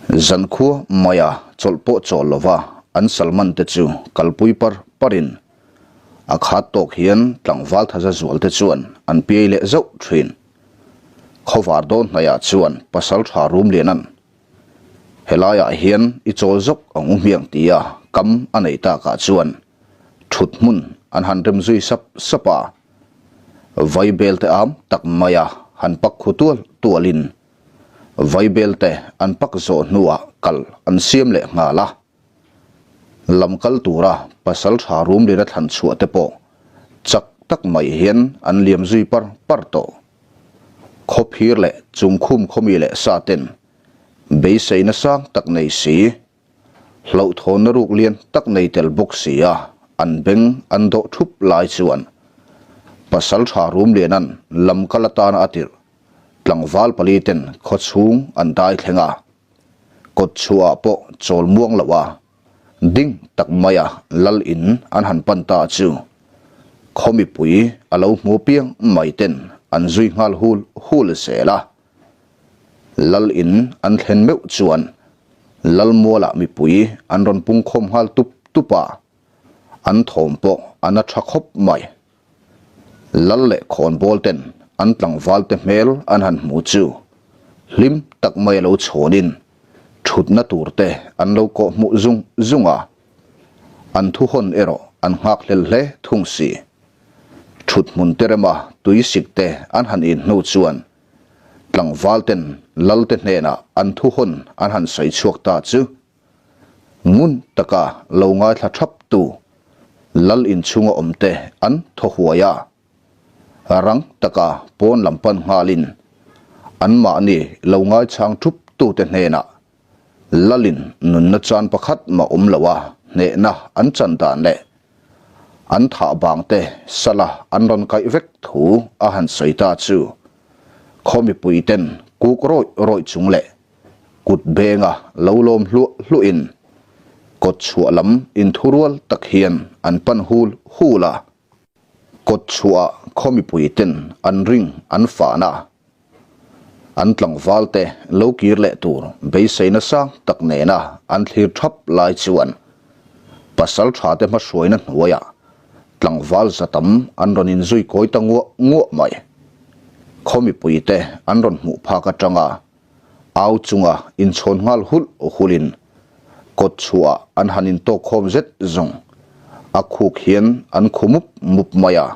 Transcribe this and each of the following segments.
Zankhua maia chawlh pawh chawl lova an salman te chu kalpui par parin a khat tawk hian tlangval thaza zual te chuan an piai leh zauh thin. Khawvar dawn hnaiah chuan pasaltha Rumliana'n Helaiah hian i chawl zawk ang u hmiang tia kam a nei takah chuan thut hmun an han rem zui sap sap a. Vaibel te am tak maia han pak khu tual tualin Vaibel te an pak zawh hnuah kal an siam leh nghal a. Lam kal tura pasal tha Rumlira thlan chhuah te pawh chak tak mai hian an liam zui par par tawh. Khawphir leh chungkhum khawmi leh sa ten beiseina sang tak nei si, hlauhthawnna ruk lian tak nei tel bawk si a an beng an dawh thup lai chuan pasal tha Rumliana'n lam kal atana a tirh Tlangval pali ten khaw chhung an dai thleng a, kawt chhuah ah pawh chawl muang lo a, ding tak mai a lal in an han pan ta chu khaw mipui a lo hmu piang mai ten an zui nghal hul hul zel a. Lal in an thlen meuh chuan lal mual ah mipui an rawn pung khawm nghal tup tup a, an thawm pawh a na tha khawp mai. Lal leh khawnbawl ten an tlangval te hmel an han hmu chu hlim tak mai a lo chhawnin thutna tur te an lo kawh hmuh zung zung a, an thu hawn erawh an nghak hlel hle thung si. Thut hmun te rema tui sik te an han in hnu chuan tlangval ten lal te hnenah an thu hawn an han sawi chhuak ta chu Ngun taka lo ngaithla thap tu lal inchhunga awmte an thaw huai a, rang taka pawn lam pan nghalin anmahni lo ngaichang thup tute hnenah lalin nunna chan pakhat mah awm lo a hnehna an chan dan leh an thah bangte sala an rawn kaih vek thu a han sawi ta chu khaw mipuiten kuk rawih rawih chung leh Kut benga lo lawm hluah hluahin kawt chhuah lam inthurual tak hian an pan hul hul a. Kawt chhuah khaw mipui ten an ring an fahna a, an tlangval te lo kir leh tur beiseina sang tak nena an thlir thap lai chuan pasal tha te hmahruaina hnuaiah tlangval za tam an rawn inzui kawi ta nguah nguah mai. Khaw mipui te an rawn hmuh phak atanga Au chunga inchhawn nghal hulh hulhin kawt chhuah an han intawk khawm zet zawng a khuk hian an khu mup mup mai a,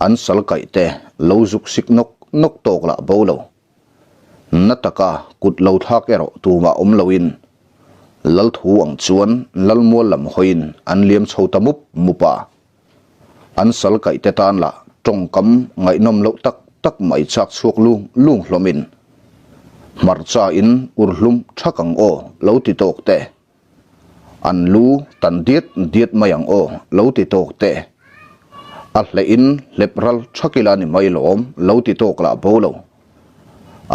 an sal kaih te lo zuk sik nawk nawk tawk lah bo lo. Na taka kut lo thlak erawh tumah awm loin Lalthu ang chuan Lalmual lam hawiin an liam chho ta mup mup a. An sal kaih te tan lah tawngkam ngaihnawm loh tak tak mai chak chhuak lung lung hlawmin hmarcha in ur hlum thak ang aw lo ti tawk te, an lu tan diat diat mai ang aw lo ti tawk te, a hleh in hlep ral thak ila ni mai lawm lo ti tawk lah bo lo.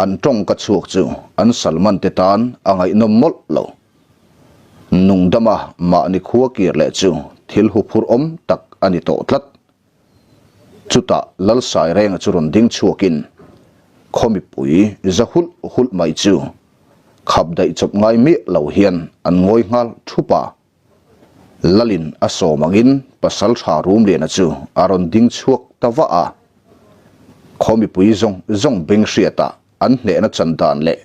An tawng ka chhuak chu an salman te tan a ngaihnawm mawlh lo. Nungdama mahni khua kir leh chu thil huphurh awm tak a ni tawh tlat. Chutah Lalsairenga chu rawn ding chhuakin khaw mipui za hulh hulh mai chu khap daih chawp ngai miah lo hian an ngawi nghal thup a. Lalin a sawm angin Pasaltha Rumliana chu a rawn ding chhuak ta vah a. Khaw mipui zawng zawng beng hriatah an hnehna chan dan leh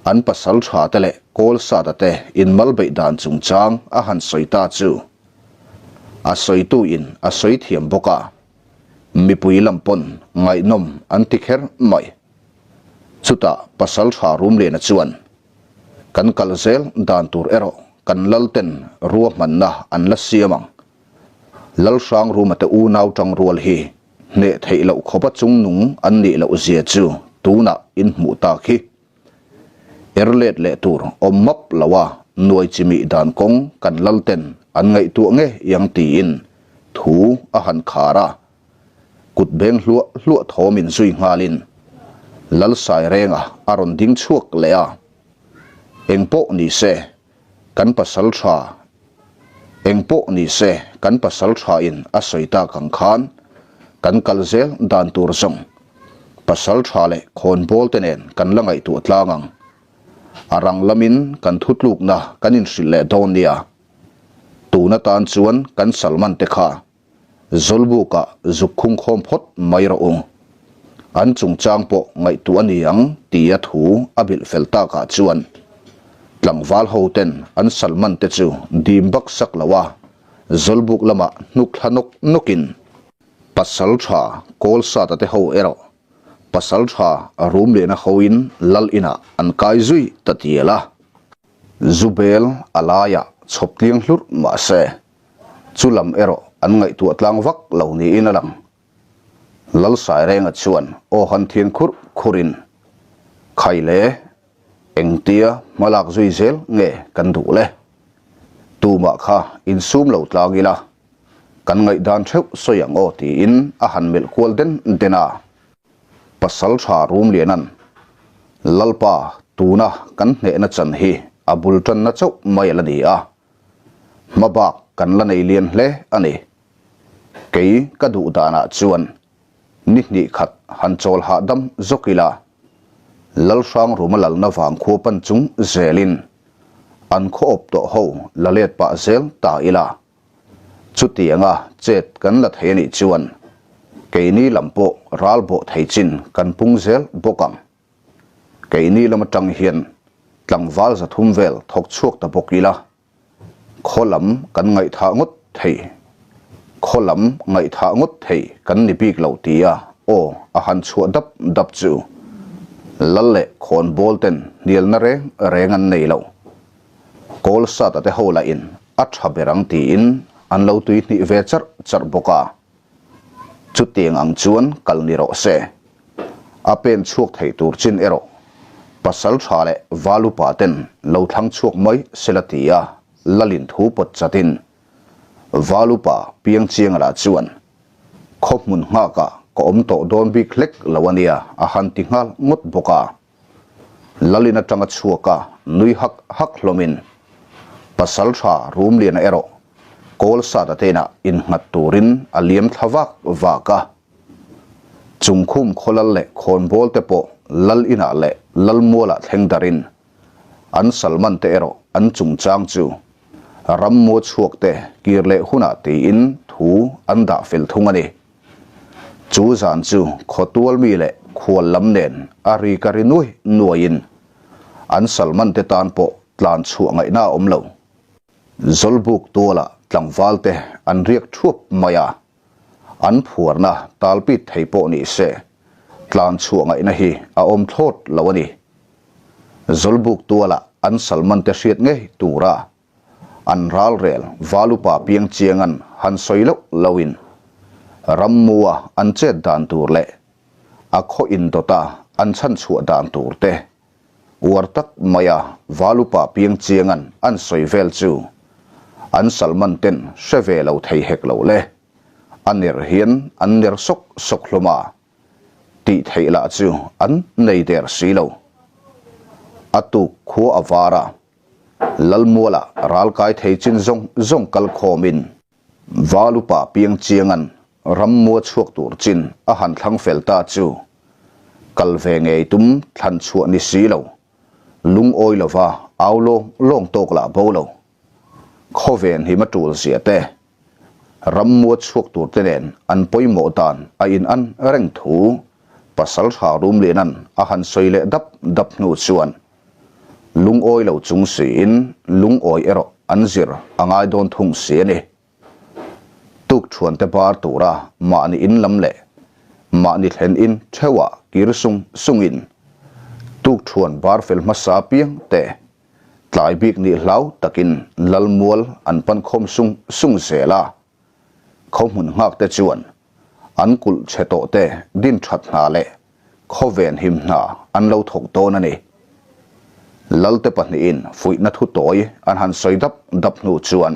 An pasal tha te leh kawl sata te inmal beih dan chungchang a han sawi ta chu a sawitu in a sawi thiam bawk a, mipui lam pawn ngaihnawm an ti kher mai. Chutah pasal tha Rumliana chuan, Kan kal zel dan tur erawh kan lal ten ruahmanna an la siam ang. Lalhrang Ruma te unau tangrual hi hneh theih loh khawpa chungnung an nih loh zia chu tunah in hmuh tak hi. Er let leh tur awm map lo a nuai chimih dan kawng kan lal ten an ngaihtuah nge iang tiin thu a han khar a, kut beng hluah hluah thawm in zui nghalin Lalsairenga a rawn ding chhuak leh a, Engpawh ni se Kan pasal tha eng pawh ni se kan pasal tha in a sawi tak ang khan kan kal zel dan tur zawng pasal tha leh khawnbawl te nen kan la ngaihtuah tlang ang. A rang lamin kan thutlukna kan inhrilh leh dawn nia. Tun atan chuan kan Salman te kha Zawlbukah zuk khung khawm phawt mai rawh u. An chungchang pawh ngaihtuah a ni ang tia thu a bilh fel takah chuan tlangval ho ten an Salman te chu dim bak sak lo a, Zawlbuk lamah hnuk thla nawk nawkin pasal tha Kawlsata te ho erawh pasal tha Rumliana hoin lal inah an kai zui ta tial a. Zubel a laiah chhawp tliang hlurh mah se Chu lam erawh an ngaihtuah tlang vak lo niin a lang. Lalsairenga chuan aw han thian khurh khurin, Khai le, engtia hmalak zui zel nge kan duh le? Tumah kha insum lo tlang ila, kan ngaihdan theuh sawi ang aw tiin a han melh kual den den a. Pasal tha Rumlianan, Lalpa, tuna kan hnehna chan hi a bul tanna chauh mai a la ni a. Hmabak kan la nei lian hle a ni. Kei ka duh danah chuan ni hnih khat han chawl hahdam zawk ila, Lalhrangruma lalna vang khua pan chung zelin an khaw awp tawh ho la let pah zel ta ila. Chutianga chet kan la thei a nih chuan keini lam pawh ral bawh thei chin kan pung zel bawk ang. Keini lam atang hian tlangval 300 vel thawk chhuak ta bawk ila, khaw lam kan ngaihthah ngawt thei, khaw lam ngaihthah ngawt thei kan ni bik lo tia aw a han chhuah dap dap chu lal leh khawnbawl ten hnialna reng reng an nei lo. Kawl sata te ho lahin a tha ber ang tiin an lo tui hnih ve charh charh bawk a. Chutiang ang chuan kal ni rawh se. A pen chhuak thei tur chin erawh pasal tha leh val upa ten lo thlang chhuak mai sela tia Lalin thu pawt chatin val upa piang chiang lah chuan khaw hmun nghakah ka awm tawh dawn bik hlek lo a nia a han ti nghal ngawt bawk a. Lalin atanga chhuak a nui hak hak hlawmin pasal tha Rumliana erawh kawl sat a teinah innghat turin a liam thla vak vak a. Chungkhum khawlal leh khawnbawl te pawh lal inah leh lal mualah thleng darin an salman te erawh an chungchang chu rammua chhuak te kir leh hunah tiin thu an dah fel thung a ni. Chu zan chu khawtual mi leh khual lam nen a ri ka ri nuai nuaiin an salman te tan pawh tlan chhuah ngaihna a awm lo. Zawlbuk tualah tlangval te an riak thuap mai a, an phuarna talpit thei pawh ni se tlan chhuah ngaihna hi a awm thlawt lo a ni. Zawlbuk tualah an salman te hriat ngei tura An ralrel Valupa piang chiangan han sawi loh loin rammua an chet dan tur leh a khaw indawta an chhanchhuah dan tur te uar tak maia Valupa piang chiangan an sawi vel chu an Salman ten hre ve lo thei hek lo le. A ner hian an ner sawk sawk hlawm a, tih theih lah chu an nei der si lo. A tuk khua a var a. Lalmuala ralkai thei chin zawng zawng kal khawmin Valupa piang chiangan rammua chhuak tur chin a han thlang fel ta chu kal ve ngei tum thlan chhuah ni si lo, lungawi lova au lawng lawng tawk lah bo lo. Khawven hi ma tul zia te, rammua chhuak tur te nen an pawimawh dan a in an reng thu Pasaltha Rumlianan a han sawi leh dap dap hnu chuan Lungawi lo chung siin lungawi erawh an zir a ngai dawn thung si a ni. Tukṭhuante bar tura mahni in lam leh mahni thlen in theuhah kir sung sungin tukṭhuan bar fel hmasa piang te tlai bik nih hlau takin Lalmual an pan khawm sung sung zel a. Khaw hmun nghak te chuan an kulh chhe tawh te din that hna leh khawven him hna an lo thawk dawn a ni. Lalte pahnihin fuihna thu tawi an han sawi dap dap hnu chuan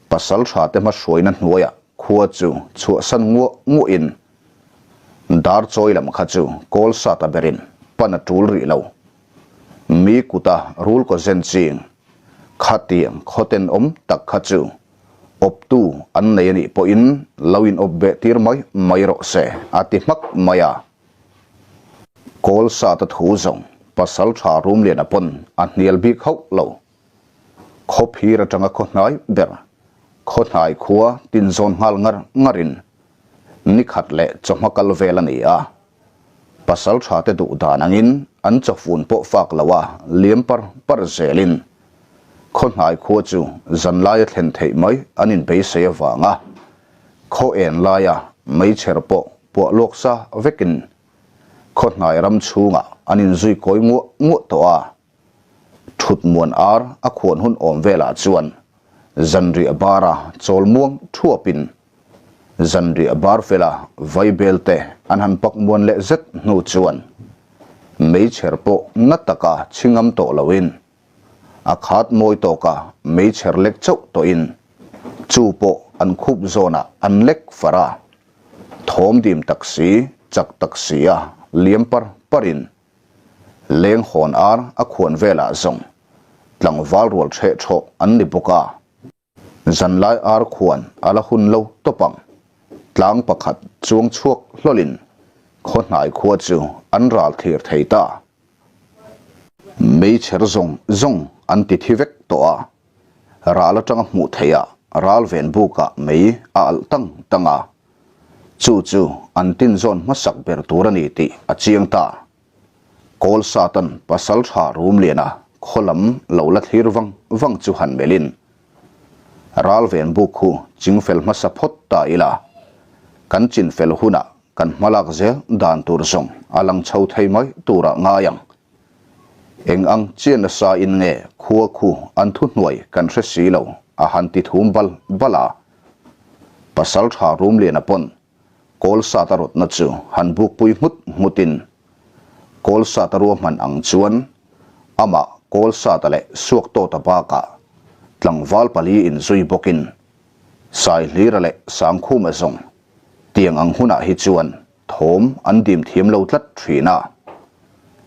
pasal tha te hmahruaina hnuaiah khua chu chhuahsan nguah nguahin dar chawi lam kha chu kawl sata berin pan a tul rih lo. Mi kuta rul kaw zen ching khatiang khawten awm tak kha chu Awptu an nei a nih pawhin lo in awp beh tir mai mai rawh se a ti hmak mai a. Kawl sata thu zawng Pasalṭha Rumliana pawn a hnial bik hauh lo. Khaw phir atanga khaw hnai ber, khaw hnai khua tinzawn nghal ngar ngarin nikhat leh chawhma kal vel a ni a. Pasalṭha te duh dan angin an chawfun pawh fak lo a liam par par zelin khaw hnai khua chu zanlaia thlen theih mai an inbeisei avanga khaw en laia meichher pawh puah lawk sa vekin khaw hnai ram chhungah an inzui kawi nguah nguah tawh a. Thut muan ar a khuan hun awm velah chuan zanriah bara chawl muang thuapin zanriah bar fela vaibel te an han pak muan leh zet hnu chuan meichher pawh na taka chhingam tawh loin a khat mawi tawka meichher lek chauh tawhin chu pawh an khup zawnah an lek far a, thawm dim tak si chak tak si a liam par parin Leng hawn ar a khuan velah zawng tlangval rual hreh thawh an ni bawk a. Zanlai ar khuan a la hun lo tawp ang. Tlang pakhat chuang chhuak hlawlin khaw hnai khua chu an ral thlir thei ta. Meichher zawng zawng an ti thi vek tawh a. Ral atanga hmuh theihah ral ven bukah mei a alh tang tang a. Chu chu an tinzawn hmasak ber tur a ni tih a chiang ta. Kawl Satan pasaltha Rumliana khaw lam lo la thlir vang vang chu han melhin, Ralven buk khu chingfel hmasa phawt ta ila, kan chinfel hunah kan hmalak zel dan tur zawng a lang chho thei mai turah ngai ang. Eng ang chian nasa in nge khua khu an thuhnuai kan hre si lo a han ti thum bal bal a. Pasaltha Rumliana pawn Kawlsata rawtna chu han bukpui nghut nghutin Kawlsata ruahman ang chuan amah Kawlsata leh Suaktawta bakah tlangval pali inzui bawkin Saihlira leh Sangkhuma zawng tiang ang hunah hi chuan Thawm an dim thiam lo tlat thin a,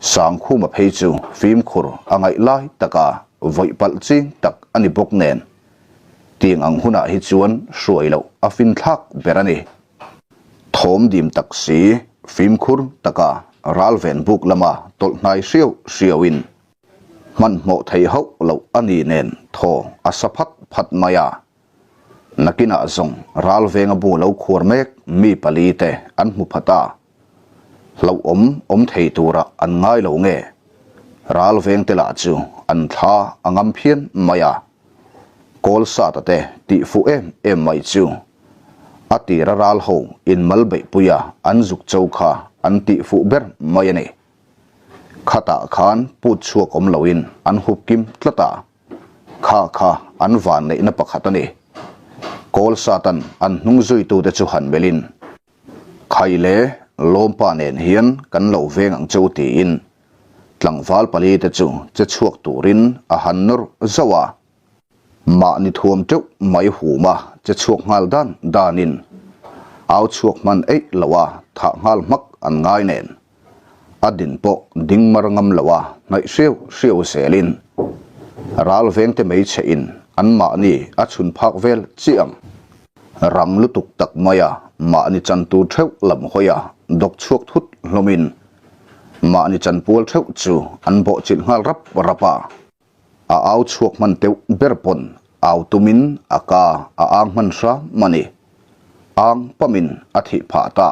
Sangkhuma phei chu fimkhur a ngaih lai taka vawih palh ching tak a ni bawk nen, tiang ang hunah hi chuan hruai loh a finthlak ber a ni. Thawm dim tak si, fimkhur taka ralven buk lama tawlh hnai hriau hriauin hmanhmawh thei hauh loh a ni nen thaw a sa phat phat mai a. Nakinah zawng ralvenga bu lo khuar mek mi pali te an hmu phat a, hlauhawm awm thei turah an ngai lo nge? Ralveng te lah chu an thla a ngam phian mai a, Kawlsata te tih fuh em em mai chu a tira ral ho inmal beihpuia an zuk cho kha an tih fuh ber mai a ni. Khatah khan put chhuak awm loin an hup kim tlat a. Kha kha an van neihna pakhat a ni. Kawl Satan an hnung zuitute chu han melhin, Khai le, Lawmpa nen hian kan lo veng ang che u tiin tlangval palite chu che chhuak turin a han nawr zauh a. Mahni thuam teuh mai huma che chhuak nghal dan danin au chhuak hman eih loha thah nghal hmak an ngai nen. A din pawh ding mar ngam lo a, hnaih hriau hriau zelin ral vengte mei chhe in an mahni a chhun phak vel chiah ang. Rang lutuk tak mai a, mahni chan tur theuh lam hawi a, dawk chhuak thut hlawm in mahni chan pual theuh chu an bawh chilh nghal rap rap a. A au chhuak hman teuh ber pawn au tumin a ka a ang hman hram a ni. Ang pamin a thih phah ta.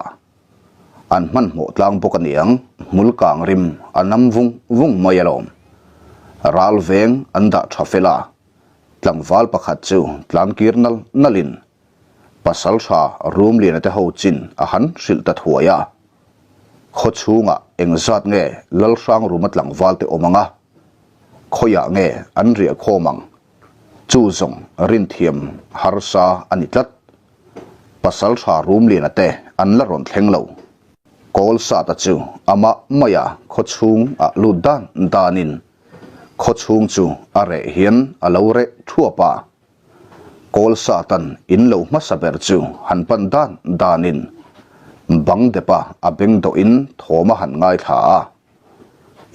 An hmanhmawh tlang bawk a niang, hmul kang rim a nam vung vung mai alawm. Ral veng an dah tha fel a, tlangval pakhat chu tlankir nal nalin Pasaltha Rumliana te ho chin a han hrilh ta thuai a. Khaw chhungah engzat nge Lalhrang Ruma tlangval te awm ang a, khawiah nge an riah khawm ang? Chu zawng rinthiam harsa a ni tlat. Pasaltha Rumliana te an la rawn thleng lo. Kawlsata chu amah maia khaw chhung ah lut dan danin khaw chhung chu a reh hian a lo reh thuap a. Kawlsatan in lo hmasa ber chu han pan dan danin bang depa a beng dawhin thawm a han ngaithla a.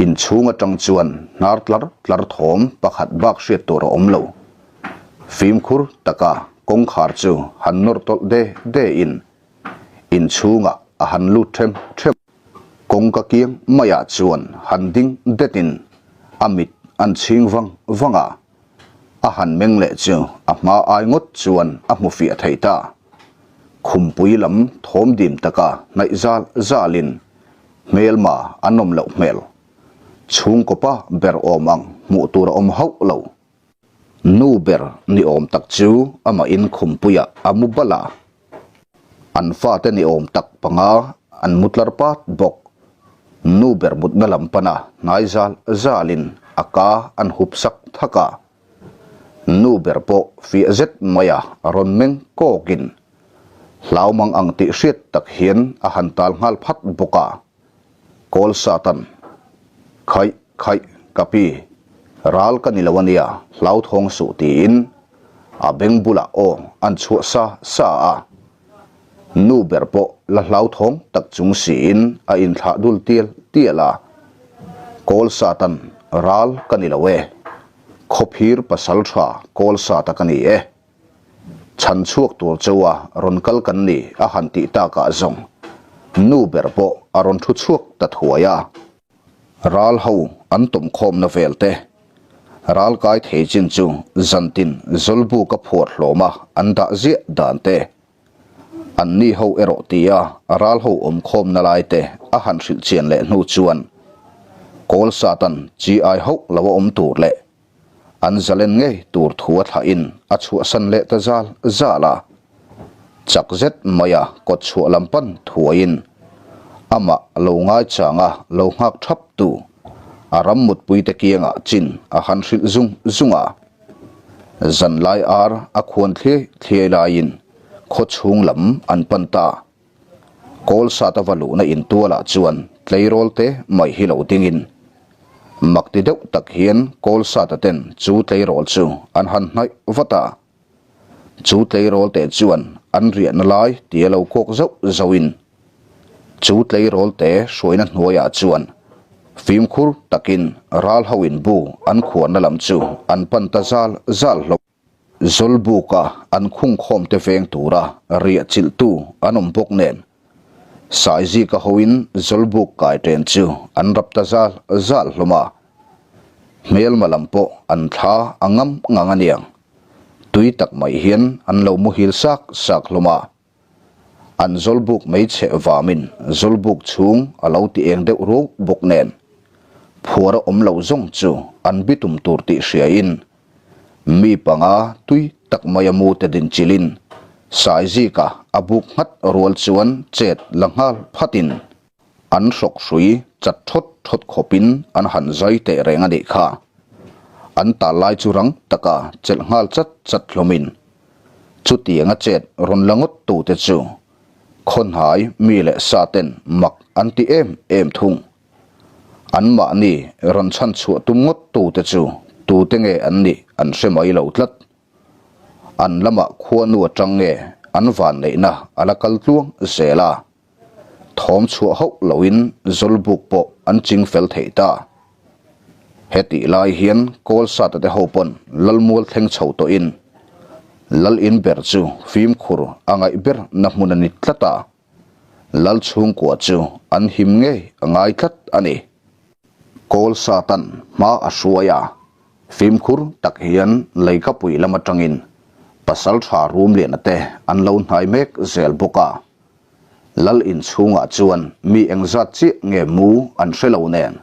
Inchhung atang chuan hnar tlar tlar thawm pakhat bak hriat tur a awm lo. Fimkhur taka kawngkhar chu han nawr tawlh de de in inchhungah a han lut them them. Kawngka kiang maiah chuan han ding detin a mit an chhing vang vang a, a han meng leh chu a hma ai ngawt chuan a hmu fiah thei ta. Khumpui lam thawm dim taka hnaih zal zalin hmelma an awm loh hmel. Chhungkaw pa ber awm ang hmuh tur a awm hauh lo. Nu ber ni awm tak chu amah in khumpuiah a mu bal a, an fate ni awm tak panga an mu tlar pat bawk. Nu ber mutna lam pana hnai zal zalin a ka an hup sak thak a. Nu ber pawh fiah zet maia rawn meng kawkin hlau mang ang tih hriat tak hian a han tal nghal phat bawk a. Kawl Satan, Khaih, khaih, ka pi, ral ka ni lo a nia, hlauthawng suh tiin a beng bulah aw an chhuah sa sa a. Nu ber pawh la hlauthawng tak chung siin a inthlah dul tial tial a. Kawl Satan, Ral ka ni lo e, khawphir pasal tha Kawl Sata ka ni e. Chhan chhuak tur chauha rawn kal kan ni a han tih takah zawng nu ber pawh a rawn thu chhuak ta thuai a. Ral ho an tawmkhawmna vel te ral kai thei chin chu zantin Zawlbuk a phuar hlawm a an dah ziah dan te an ni ho erawh tia ral ho awmkhawmna lai te a han hrilh chian leh hnu chuan Kawl Satan chi ai hauh lo a awm tur leh An zalen ngei tur thu a thlahin a chhuahsan leh ta zal zal a. Chak zet maia kawt chhuah lam pan thuaiin amah lo ngaichanga lo nghak thap tu a ram mutpuite kiangah chin a han hrilh zung zung a. Zanlai ar a khuan thliai thliai laiin khaw chhung lam an pan ta. Kawl sat a va luhna intualah chuan tleirawl te mai hi lo dingin mak ti deuh tak hian kawl sata ten chu tleirawl chu an han hnaih vat a. Chu tleirawl te chuan an riahna lai tia lo kawk zauh zauhin chu tleirawl te hruaina hnuaiah chuan fimkhur takin ral ho in bu an khuarna lam chu an pan ta zal zal hlawm. Zawlbuka an khungkhawmte veng tura riah chilhtu an awm bawk nen, Saizika hoin Zawlbuk kai ṭen chu an rap ta zal zal hlawm a. Hmelma lam pawh an thla a ngam ngang aniang, tui tak mai hian an lo muhil sak sak hlawm a. An zawlbuk mei chheh vamin zawlbuk chhung a lo ti eng deuh ruau bawk nen, phuar a awm lo zawng chu an bitum tur tih hriain mi panga tui tak maia mu te din chilin Saizika a buk nghat rual chuan chet la nghal phatin an hrawk hrui chat thawt thawt khawpin an han zai teh reng a nih kha. An tal lai chu rang taka chelh nghal chat chat hlawmin Chutianga chet rawn la ngawt tute chu khawnhai mi leh sa ten mak an ti em em thung. Anmahni rawn chhan chhuah tum ngawt tute chu tute nge an nih an hre mai lo tlat. An lamah khuanu atang nge an vanneihna a la kal tluang zel a. Thawm chhuah hauh loin Zawlbuk pawh an ching fel thei ta. Hetih lai hian Kawlsata te ho pawn Lalmual thleng chho tawhin Lal in ber chu fimkhur a ngaih ber na hmun a ni tlat a, Lal chhungkua chu an him ngei a ngai tlat a ni. Kawlsatan hma a hruai a, fimkhur tak hian leikapui lam atangin Pasaltha Rumliana te an lo hnai mek zel bawk a. Lal inchhungah chuan mi engzat chiah nge mu an hre lo nen,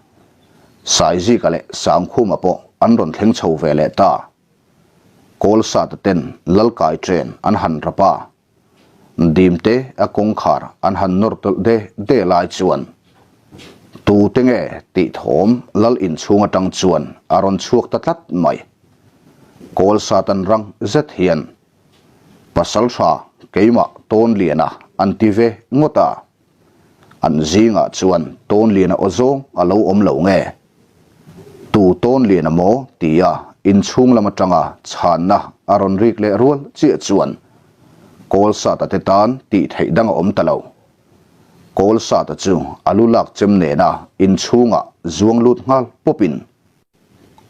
Saizika leh Sangkhuma pawh an rawn thleng chho ve leh ta. Kawlsata ten Lal kai chen an han rap a, Dimte a kawngkhar an han nawr tawlh de de lai chuan tute nge tih thawm Lal inchhung atang chuan a rawn chhuak ta tlat mai. Kawlsatan rang zet hian Pasal tha keimah Tawnliana an ti ve ngawt a, an zingah chuan Tawnliana aw zawng a lo awm lo nge? Tu Tawnliana maw? tia inchhung lam atanga chhanna a rawn rik leh rual chiah chuan Kawlsata te tan tih theih dang a awm ta lo. Kawlsata chu a lu lak chem nena inchhungah zuang lut nghal pawpin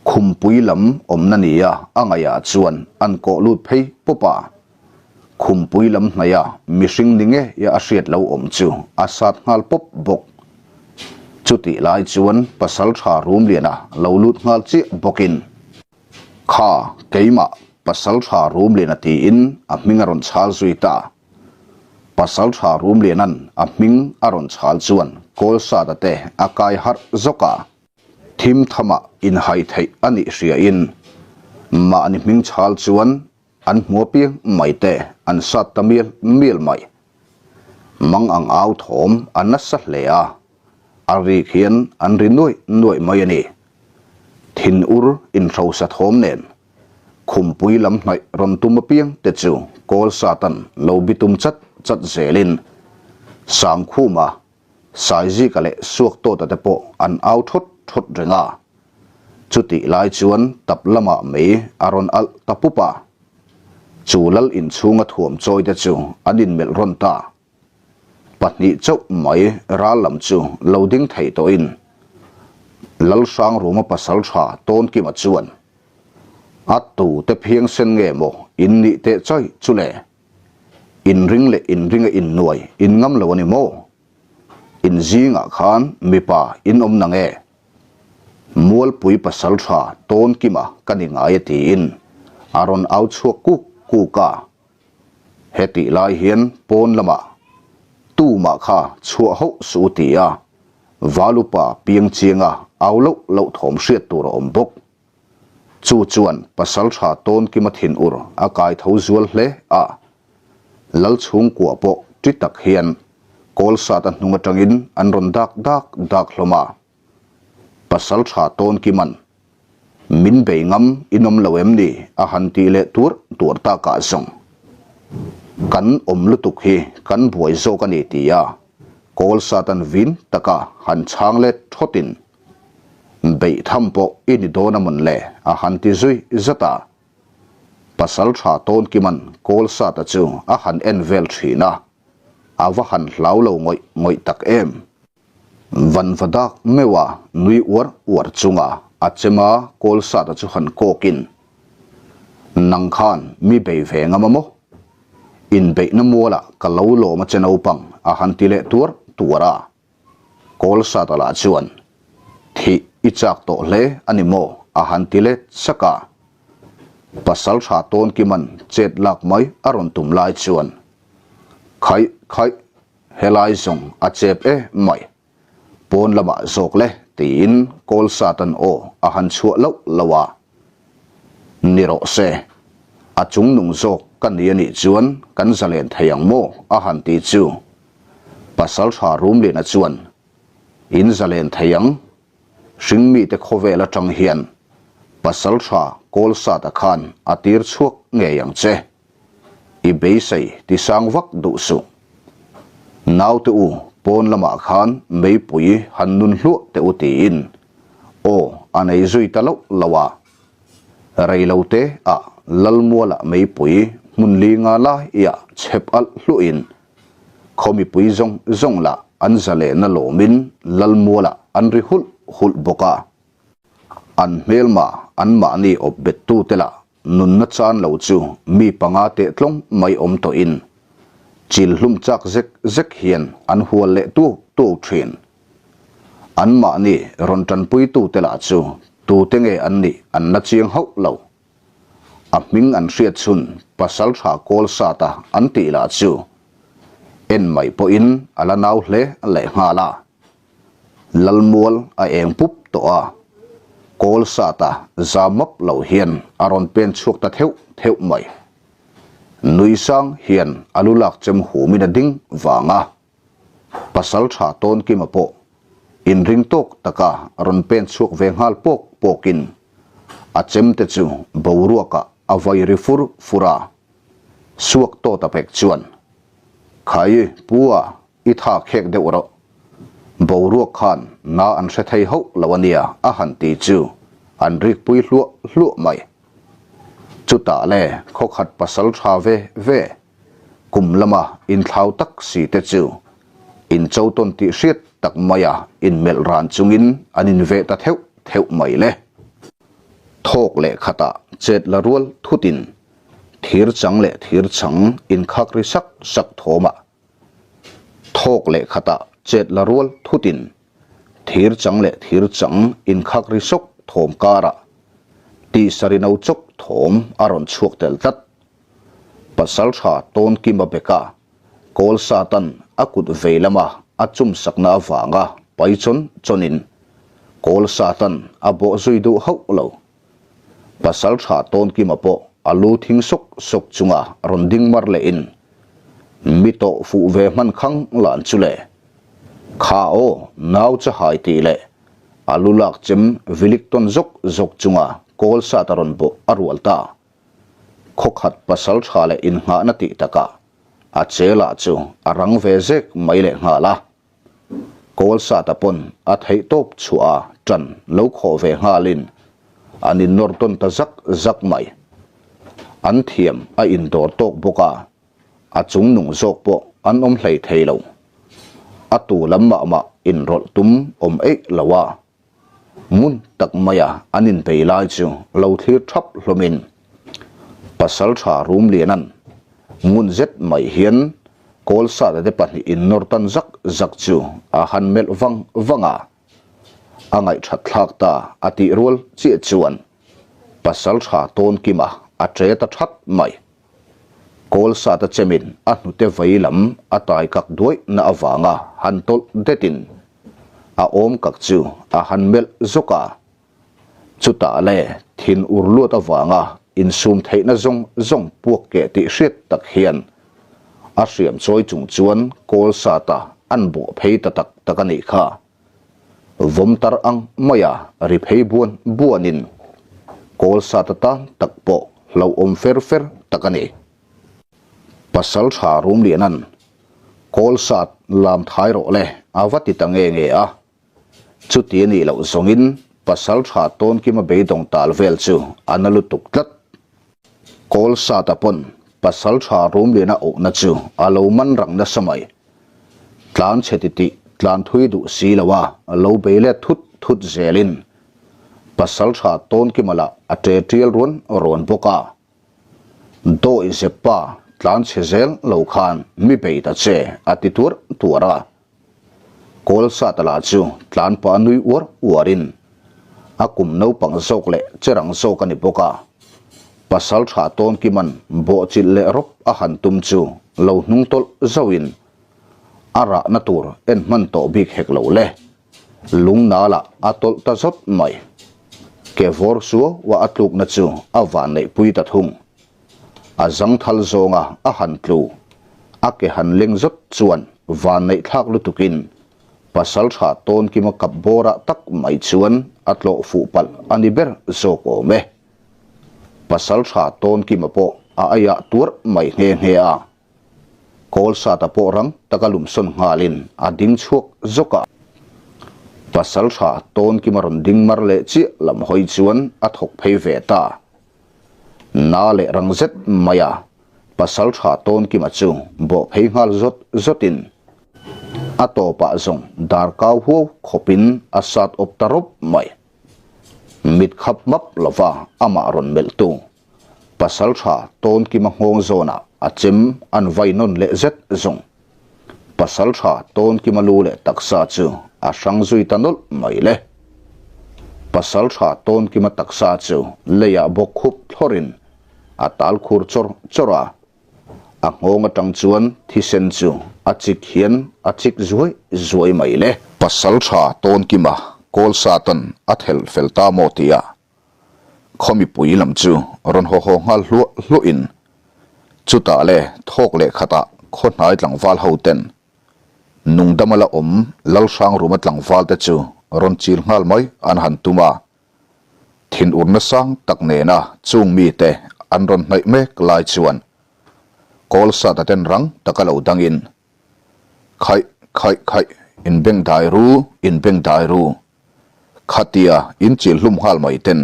Khumpui lam awmna nia a ngaihah chuan an kawh lut phei pawp a. Khumpui lam hnaia mihring ni ngeia a hriat lo awm chu a sat nghal pawp bawk. Chutih lai chuan Pasalṭha Rumliana lo lut nghal chiah bawkin, Kha, keimah Pasalṭha Rumliana tiin a hming a rawn chhal zui ta. Pasalṭha Rumliana'n a hming a rawn chhal chuan Kawlsata te a kai harh zawk a. Thim thamah inhai theih a nih hriain mahni hming chhal chuan an hmu apiang mai te an sat ta mial mial mai. Mang ang au thawm a nasa hle a, a rik hian an ri nuaih nuaih mai a ni. Thin ur inhrosa thawm nen khumpui lam hnaih rawn tum apiang te chu kawl satan lo bitum chat chat zelin Sangkhuma Saizika leh Suaktawta te pawh an au thawt thawt reng a. Chutih lai chuan tap lamah mei a rawn alh ta pup a. Chu lal inchhunga thuam chawi te chu an inmelh rawn ta. Pahnih chauh mai ral lam chu lo ding thei tawhin Lalhrangruma pasal tha Tawnkima chuan, A tute phiangsen nge maw in nih teh chaih chu le? Inring leh inringa innuai in ngam lo a ni maw? In zingah khan mipa in awm nang e? Mualpui pasal tha tawn kima ka ni ngai e tiin a rawn au chhuak kuk kuk a. Hetih lai hian pawn lamah tumah kha chhuah hauh suh u ti a, Valupa piang chianga au loh loh thawm hriat tur a awm bawk. Chu chuan Pasalṭha Tawnkima thinur a kai tho zual hle a, Lal chhungkua pawh ṭi tak hian Kawlsata hnung aṭangin an rawn dak dak dak hlawm a. Pasalṭha Tawnkima'n, Min bei ngam in awm lo em ni? a han tih leh tuarh tuarh takah zawng, Kan awm lutuk hi kan buai zawk a ni ti a, Kawlsata'n vin taka han chhang let thawtin, Beih tham pawh i ni dawn a mawn le? a han ti zui zat a. Pasal tha Tawnkima'n Kawlsata chu a han en vel thin a, a va han hlau lo ngawih ngawih tak em. Vanva dak meuha nui uar uar chunga a chema Kawlsata chu han kawkin, Nang khan mi bei ve ngam a maw? Inbeihna mualah ka lo lawm a che naupang a han ti leh tuar tuar a. Kawlsata lah chuan, Thih i chak tawh hle a ni maw? a han ti let sak a. Pasalṭha Tawnkima'n chet lak mai a rawn tum lai chuan, Khaih khaih, helai zawng a chep e mai. Pawn lamah zawk le tiin Kawlsata'n aw a han chhuah loh loh a. Ni rawh se, a chungnung zawk ka ni a nih chuan kan zalen thei ang maw? a han ti chu. Pasalṭha Rumliana chuan, In zalen thei ang, hringmite khawvel aṭang hian Pasalṭha Kawlsata khan a tir chhuak ngei ang che. I beisei ti sang vak duh suh. Naute u, pawn lamah khan meipui han nun hluah teh u tiin aw a nei zui ta loh lo a. Reilote ah Lalmuala meipui hmun li nga laiah chhep alh hluahin Khaw mipui zawng zawng lah an zalehna lawmin Lalmualah an ri hulh hulh bawk a. An hmelma anmahni awp bettute lah nunna chan lo chu mi panga teh tlawng mai awm tawhin chil hlum chak zek zek hian an hual leh tuau tuau thin. Anmahni rawn tanpuitute lah chu tute nge an nih an la chiang hauh lo. A hming an hriat chhun Pasalṭha Kawlsata an tih lah chu en mai pawhin a la nau hle lehnghal a. Lalmual a eng pup tawh a, Kawlsata za map lo hian a rawn pen chhuak ta theuh theuh mai. Nui sang hian a lu lak chem humin a ding vang a. Pasalṭha Tawnkima pawh inring tawk taka rawn pen chhuak ve nghal pawk pawkin a chemte chu boruakah a vai ri fur fur a. Suak tawt a pek chuan, Khai, pu a, i tha khek deuh rawh. Boruak khan na an hre thei hauh lo a nia a han ti chu an rikpui hluah hluah mai. Chutah le khawkhat pasalṭha ve ve Kum lama inthlau tak si te chu incho tawn tih hriat tak maia inmelh ran chungin an inveh ta theuh theuh mai le. Thawk leh khatah chet la rual thutin thir chang leh thir chang inkhak ri sak sak thawmah thawk leh khatah chet la rual thutin. Thir chang leh thir chang inkhak ri sawk thawm karah tisa ri no chawk thawm a rawn chhuak tel tlat. Pasaltha Tawnkima beka Kawl Satan a kut vei lama a chum sakna avanga pai chawn chawnin Kawl Satan a bawh zui duh hauh lo. Pasaltha Tawnkima pawh a lu thing sawk sawk chunga rawn ding mar lehin mi tawh fuh ve hman khang lan chu le. Kha aw nau chahai tih leh a lu lak chem vilik tawn zawk zawk chunga Kawl Sata rawn bawh a rual ta. Khawkhat pasal tha leh innghahna tih takah a che lah chu a rang ve zek mai leh nghal a. Kawl Sata pawn a theih tawp chhuah a ṭan lo khawh ve nghalin an innawr tawn ta zak zak mai. An thiam a indawr tawk bawk a, a chung nung zawk pawh an awm hlei thei lo. A tu lam mah mah inrawlh tum awm eih lo a. Ngun tak maia an inbei lai chu lo thlir thap hlawmin Pasaltha Rumlianan ngun zet mai hian Kawlsata te pahnih innawr tan zak zak chu a han melh vang vang a, a ngaihthat thlak ta a tih rual chiah chuan Pasaltha Tawnkima a ṭe ta that mai. Kawlsata chemin a hnute vei lam a tai kak duaih na avanga han tawlh detin a awm kak chu a han melh zawk a. Chutah le thin ur luat avanga insum theihna zawng zawng puak keh tih hriat tak hian a hriam chawi chung chuan Kawlsata an bawh phei ta tak tak a nih kha. Vawm tar ang maia ri phei buan buanin Kawlsata tan tak pawh hlauhawm fer fer tak a ni. Pasal tha Rumlianan Kawlsat lam thai rawh le a va ti ta nge nge a. Chuti a nih loh zawngin pasal tha Tawnkima beidawng tal vel chu a na lutuk tlat. Kawlsata pawn pasal tha Rumliana awhna chu a lo man rang nasa mai. Tlan chhe titih tlan thui duh si lo a lo bei let thut thut zelin pasal tha Tawnkima lah a ṭe ṭial ruan ruan bawk a. Dawi zep pa tlan chhe zel lo khan mi bei ta che a ti tuar tuar a. Kawlsata lah chu tlan pah nui uar uarin a kum naupang zawk leh cherang zawk a ni bawk a. Pasal tha Tawnkiman bawhchilh leh rawp a han tum chu lo hnung tawlh zauhin a rahna tur en hman tawh bik hek lo le. Lungnalah a tawlh ta zawt mai. Ke vawr suau a a tlukna chu a vanneihpui ta thung. A zangthal zawnga a han tlu, a ke han leng zawt chuan vanneihthlak lutukin Pasaltha Tawnkima kap bawrah tak mai chuan a tlawh fuh palh a ni ber zawk awm e. Pasaltha Tawnkima pawh a aiah tuarh mai nghe nghe a. Kawlsata pawh rang taka lumsawn nghalin a ding chhuak zawk a. Pasaltha Tawnkima rawn ding mar leh chiah lam hawi chuan a thawk phei ve ta. Na leh rang zet mai a, Pasaltha Tawnkima chu bawh phei nghal zawt zawtin a tawpah zawng dar kau huau khawpin a sat awp ta rawp mai. Mit khap map lova amah rawn melhtu Pasaltha Tawnkima nghawng zawnah a chem an vai nawn leh zet zawng. Pasaltha Tawnkima lu leh taksa chu a hrang zui ta nawlh mai le. Pasaltha Tawnkima taksa chu leiah bawk khup thlawrin a tal khur chawr chawr a. A nghawng atang chuan thisen chu a chik hian a chik zuai zuai mai le. Pasaltha Tawnkima Kawlsatan a thelh fel ta maw tia Khaw mipui lam chu rawn haw haw nghal hluah hluahin chutah le thawk leh khatah khaw hnai tlangval ho ten nungdama la awm Lalhrang ruma tlangval te chu rawn chil nghal mai an han tum a, thinur nasang tak nena chung mite an rawn hnaih mek lai chuan Kawlsata ten rang taka lo dangin Khaih khaih khaih inbeng dai ru inbeng dai ru Khatia in chil hlum nghal mai ten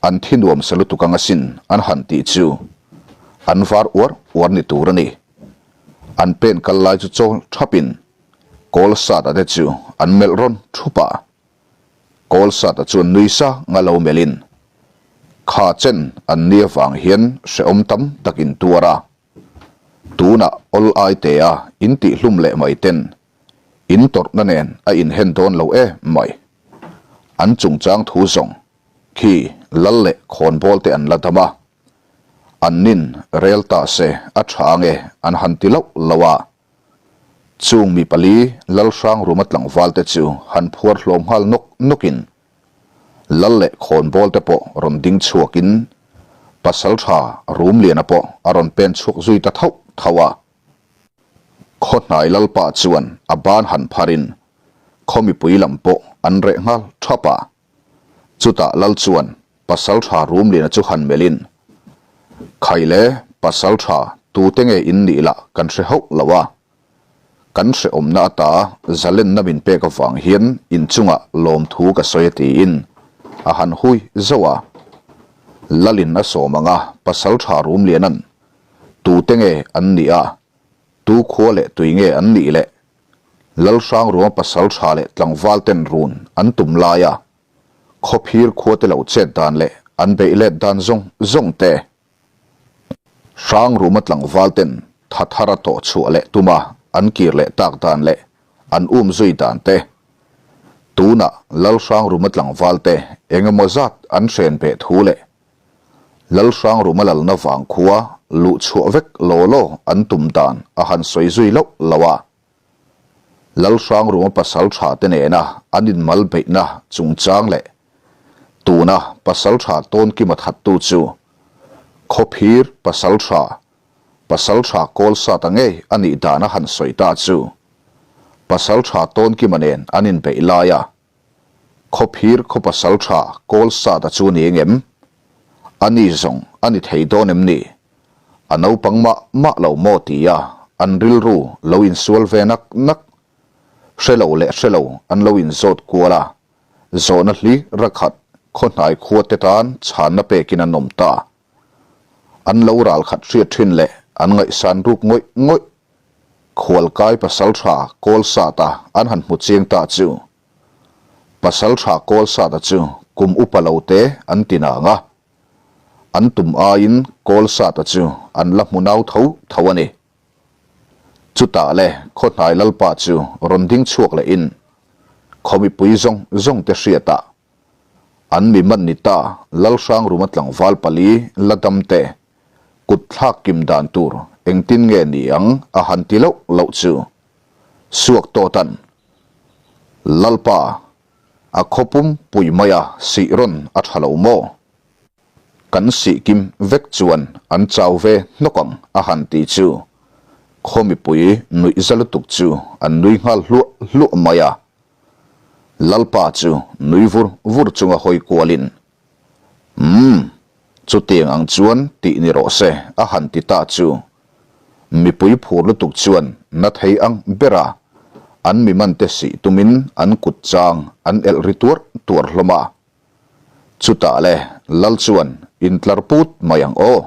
an thi nuam sa lutuk ang asin an han tih chu an var uar uar ni tur a ni. An pen kal lai chu chawl thapin Kawlsata te chu an melh rawn thup a. Kawlsata chuan nui sang a lo melhin kha chen an ni avang hian hrehawm tam tak in tuar a. Tunah awl ai te a in tih hlum leh mai ten. In tawrhna nen a inhen dawn lo e mai. An chungchang thu zawng khi lal leh khawnbawl te an la dam a. An nin rel ta se a tha ange an han ti loh loh a. Chung mi pali Lalhrang ruma tlangval te chu han phuar hlawm nghal nawk nawkin Lal leh khawnbawl te pawh rawn ding chhuakin Pasaltha Rumliana pawh a rawn pen chhuak zui ta thauh thauh a. Khawhnai Lalpa chuan a ban han pharin khaw mipui lam pawh an reh nghal thap a. Chutah Lal chuan Pasaltha Rumliana chu han melhin, Khaile, Pasaltha tute nge in nih lah kan hre hauh lo a. Kan hrehawmna ata zalenna min pek avang hian inchungah lawmthu ka sawi a tiin a han hui zauh a. Lalin a sawm ang a, Pasaltha Rumliana'n tute nge an nih a, tu khua leh tui nge an nih leh Lalhrangruama pasaltha leh tlangval ten run an tum laia khawphir khuate lo chet dan leh an beih let dan zawng zawng te. Hrangruma tlangval ten tha thar a tawh chhuah leh tuma an kir leh tak dan leh an um zui dan te. Tunah Lalhrangruma tlangval te eng emaw zat an hren beh thu leh Lalhrangruma lalna vang khua luh chhuah vek law law an tum dan a han sawi zui loh loh a. Lalhrangruma pasal tha te nena an inmal beihna chungchang leh tuna pasal tha Tawnkima thattu chu Khawphir pasal tha, pasal tha Kawlsata ngei a nih dan a han sawi ta chu pasal tha Tawnkima nen an inbeih laia Khawphir khaw pasal tha Kawlsata chu ni engem? A ni zawng a ni thei dawn em ni? A naupang mah mah lo maw tia an rilru lo insual ve nak nak. Hre lo leh hre lo an lo inzawt kual a, zawhna hli rakhat khawhnai khua te tan chhanna pekin an awm ta. An lo ralkhat hriat thin leh an ngaihsan ruk ngawih ngawih. Khualkai pasal tha Kawlsata an han hmu chiang ta chu. Pasal tha Kawlsata chu kum upa lo te an ti nang a. An tum aiin Kawlsata chu an la hmu nau tho tho a ni. Chutah le Khawhnai Lalpa chu rawn ding chhuak lehin khaw mipui zawng zawng te hriatah an mi man ni ta Lalhrangruma tlangval pali la dam te kut thlak kim dan tur engtin nge ni ang a han ti loh loh chu suak tawtan Lalpa a khawpum pui maia sih rawn a tha lo maw? Kan sih kim vek chuan an chau ve hnawk ang a han ti chu khaw mipui nuih za lutuk chu an nui nghal hluah hluah mai a. Lalpa chu nui vur vur chunga hawi kualin, Umm, chutiang ang chuan tih ni rawh se a han ti ta chu mipui phur lutuk chuan na thei ang bera an mi mante sih tumin an kut chang an elh ri tuar tuar hlawm a. Chutah le Lal chuan intlar put mai ang aw.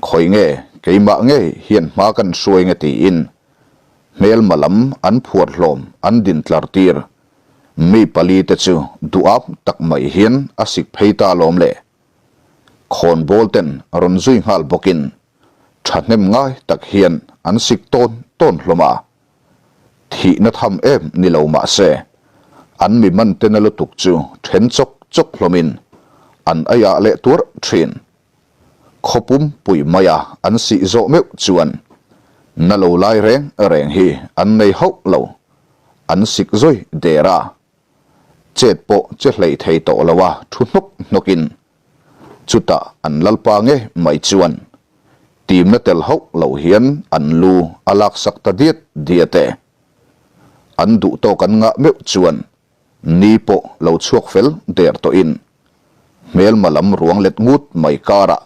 Khawi nge keimah ngei hian hma kan hruai nge tiin hmelma lam an phuar hlawm an din tlar tir. Mi pali te chu duhap tak mai hian a sik phei ta alawm le. Khawnbawl ten rawn zui nghal bawkin thahnem ngai tak hian an sik tawn tawn hlawm a. Thihna tham em ni lo mah se, an mi man te na lutuk chu then chawk chawk hlawmin an aiah leh tuarh thin. Khawpum pui maia an sih zawh meuh chuan na lo lai reng reng hi an nei hauh lo, an sik zawi der a. Chet pawh che hlei thei tawh lo a thu hnawk hnawkin chutah an lalpa nge mai chuan timna tel hauh lo hian an lu a laksak ta diat diat e. An duh tawk an ngah meuh chuan ni pawh lo chhuak fel der tawhin hmelma lam ruang let ngut mai karah